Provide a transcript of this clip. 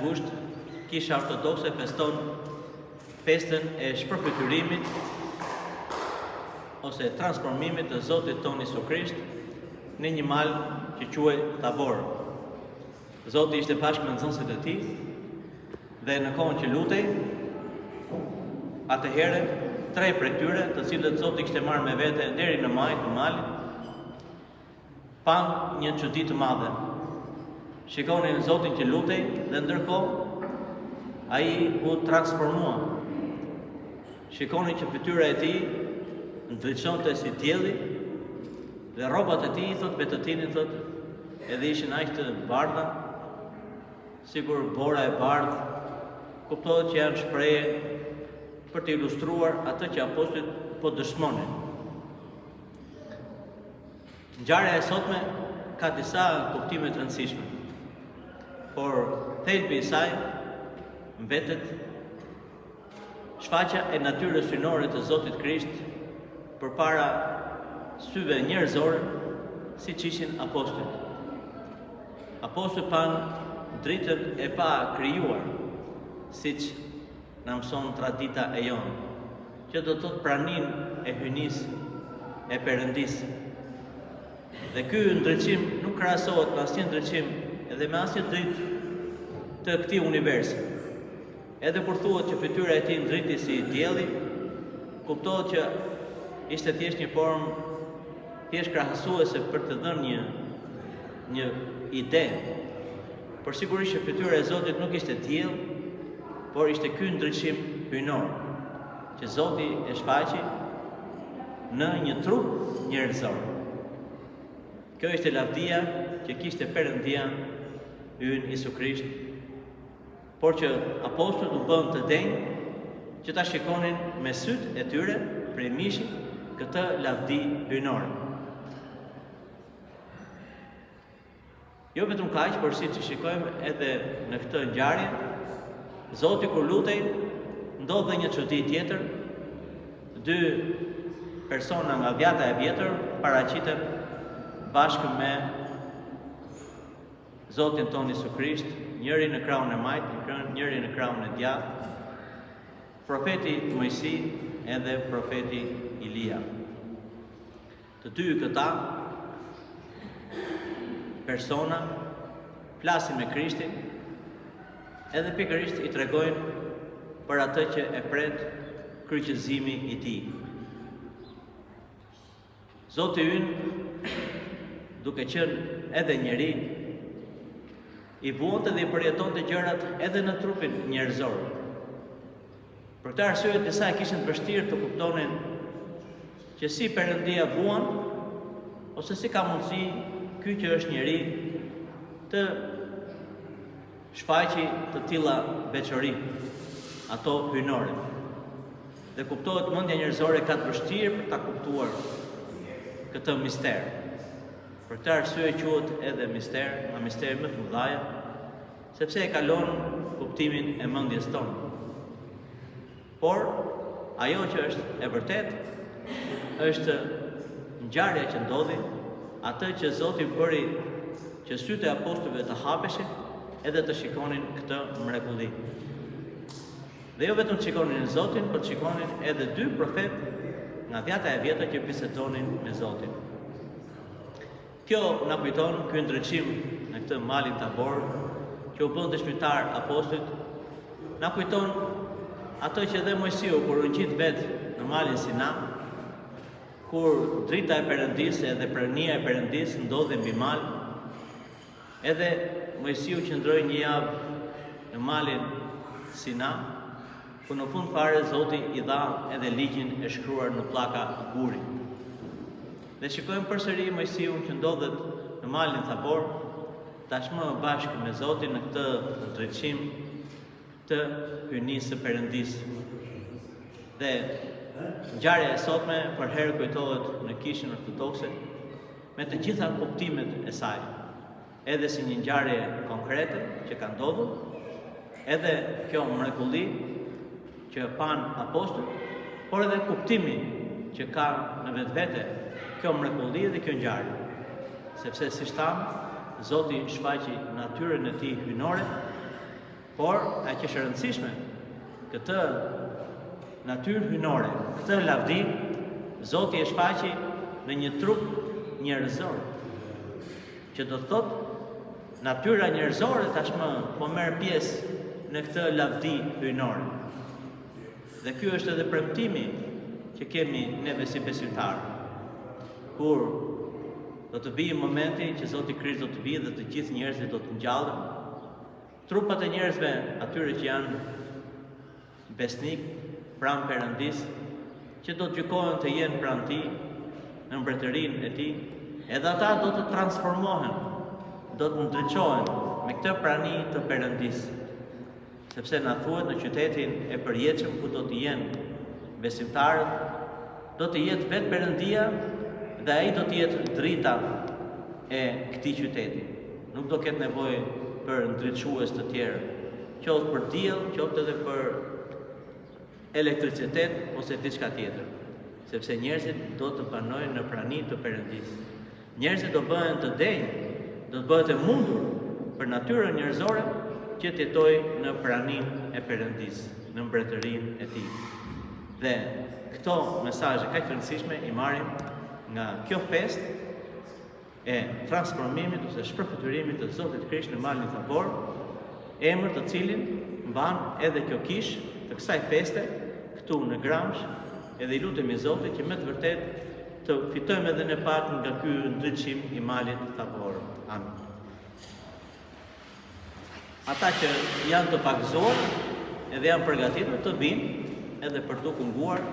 gusht, Kisha Ortodokse feston festën e shpërfytyrimit ose transformimit të Zotit tonë Jisu Krisht në një mal që quhej Tabor. Zoti ishte bashkë me nxënësit e tij dhe në kohën që lutej, atëherë tre prej tyre, të cilët Zoti kishte marrë me vete deri në majë të malit, panë një çudi të madhe. Shikonin Zotin që lutej dhe ndërkohë ai u transformua. Shikonin që fytyra e tij ndriçonte si dielli dhe rrobat e tij thotë vetëtinin thotë edhe ishin aq të bardha sikur bora e bardhë. Kuptohet që janë shprehje për të ilustruar atë që apostujt po dëshmonin. Ngjarja e sotme ka disa kuptime të rëndësishme, por thelbi i saj mbetet shfaqja e natyrës hyjnore të Zotit Krisht përpara syve njerëzore, siç ishin apostujt. Apostujt panë dritën e pakrijuar, siç na mëson tradita e jonë, që do të thotë praninë e hyjnisë e Perëndisë. Dhe ky ndriçim nuk krahasohet me asnjë ndriçim edhe me asnjë dritë të këtij universi. Edhe kur thuhet që fytyra e tij ndriti si dielli, kuptohet që ishte thjesht një formë thjesht krahasuese për të dhënë një një ide. Por sigurisht që fytyra e Zotit nuk ishte diell, por ishte ky ndriçim hyjnor që Zoti e shfaqi në një trup njerëzor. Kjo ishte lavdia që kishte Perëndia ynë Jisu Krisht, por që apostujt u bënë të denjë që ta shikonin me sytë e tyre prej mishi këtë lavdi hyjnore. Jo vetëm kaq, por siç e shikojmë edhe në këtë ngjarje, Zoti kur lutej, ndodh dhe një çudi tjetër, dy persona nga dhjata e vjetër paraqiten bashkë me Zotin tonë Jisu Krisht, njëri në krahun e majtë, njëri në krahun e djathtë, profeti Moisi edhe profeti Ilia. Të dy këta persona flasin me Krishtin edhe pikërisht i tregojnë për atë që e pret kryqëzimi i tij. Zoti ynë, duke qenë edhe njeri, i vuante dhe i përjetonte gjërat edhe në trupin njerëzor. Për këtë arsye disa e kishin të vështirë të kuptonin që si Perëndia vuan ose si ka mundësi ky që është njeri të shfaqi të tilla veçori, ato hyjnore. Dhe kuptohet mendja njerëzore ka të vështirë për ta kuptuar këtë mister. Për këtë arsye quhet edhe mister, nga misteret më të mëdha, sepse e kalon kuptimin e mendjes tonë. Por ajo që është e vërtetë është ngjarja që ndodhi, atë që Zoti bëri që sytë e apostujve të hapeshin edhe të shikonin këtë mrekulli. Dhe jo vetëm të shikonin Zotin, por të shikonin edhe dy profetë nga dhjata e vjetër që bisedonin me Zotin. Kjo na kujton ky ndriçim në këtë malin Tabor, që u bënë dëshmitarë apostujt, na kujton atë që dhe Moisiu kur u ngjit vetë në malin Sina, kur drita e Perëndisë edhe prania e Perëndisë ndodhi mbi mal, Edhe Moisiu qëndroi një javë në malin Sina, ku në fund fare Zoti i dha edhe ligjin e shkruar në pllaka guri. Dhe shikojmë përsëri Moisiun që ndodhet në malin Thabor, tashmë bashkë me Zotin në këtë ndriçim të hyjnisë së Perëndisë. Dhe ngjarja e sotme përherë kujtohet në Kishën Ortodokse me të gjitha kuptimet e saj, edhe si një ngjarje konkrete që ka ndodhur, edhe kjo mrekulli që panë apostujt, por edhe kuptimi që ka në vetvete kjo mrekulli dhe kjo ngjarje. Sepse siç thamë, Zoti shfaqi natyrën e tij hyjnore. Por, ajo që është e rëndësishme, këtë natyrë hyjnore, këtë lavdi, Zoti e shfaqi në një trup njerëzor, që do të thotë natyra njerëzore tashmë po merr pjesë në këtë lavdi hyjnore. Dhe ky është edhe premtimi që kemi neve si besimtarë. Kur do të vijë momenti që Zoti Krisht do të vijë dhe të gjithë njerëzit do të ngjallen, trupat e njerëzve atyre që janë besnikë pranë Perëndisë, që do të gjykohen të jenë pranë Tij, në mbretërinë e Tij, edhe ata do të transformohen, do të ndriçohen me këtë prani të Perëndisë. Sepse na thuhet në qytetin e përjetshëm ku do të jenë besimtarët, do të jetë vetë Perëndia dhe ai do të jetë drita e këtij qyteti. Nuk do ketë nevojë për ndriçues të tjerë, qoftë për diell, qoftë edhe për elektricitet ose diçka tjetër, sepse njerëzit do të banojnë në prani të Perëndisë. Njerëzit do bëhen të denjë, do të bëhet e mundur për natyrën njerëzore që të jetojë në praninë e Perëndisë, në mbretërinë e Tij. Dhe këto mesazhe kaq të rëndësishme i marrim nga kjo festë e transformimit ose shpërfytyrimit të Zotit Krisht në Malin Thabor, emër të cilin mban edhe kjo kishë të kësaj feste këtu në Gramsh, edhe i lutemi Zotit që me të vërtetë të fitojmë edhe ne pak nga ky ndriçim i Malit Thabor. Amin. Ata që janë të pagëzuar edhe janë përgatitur të vijnë edhe për t'u kunguar.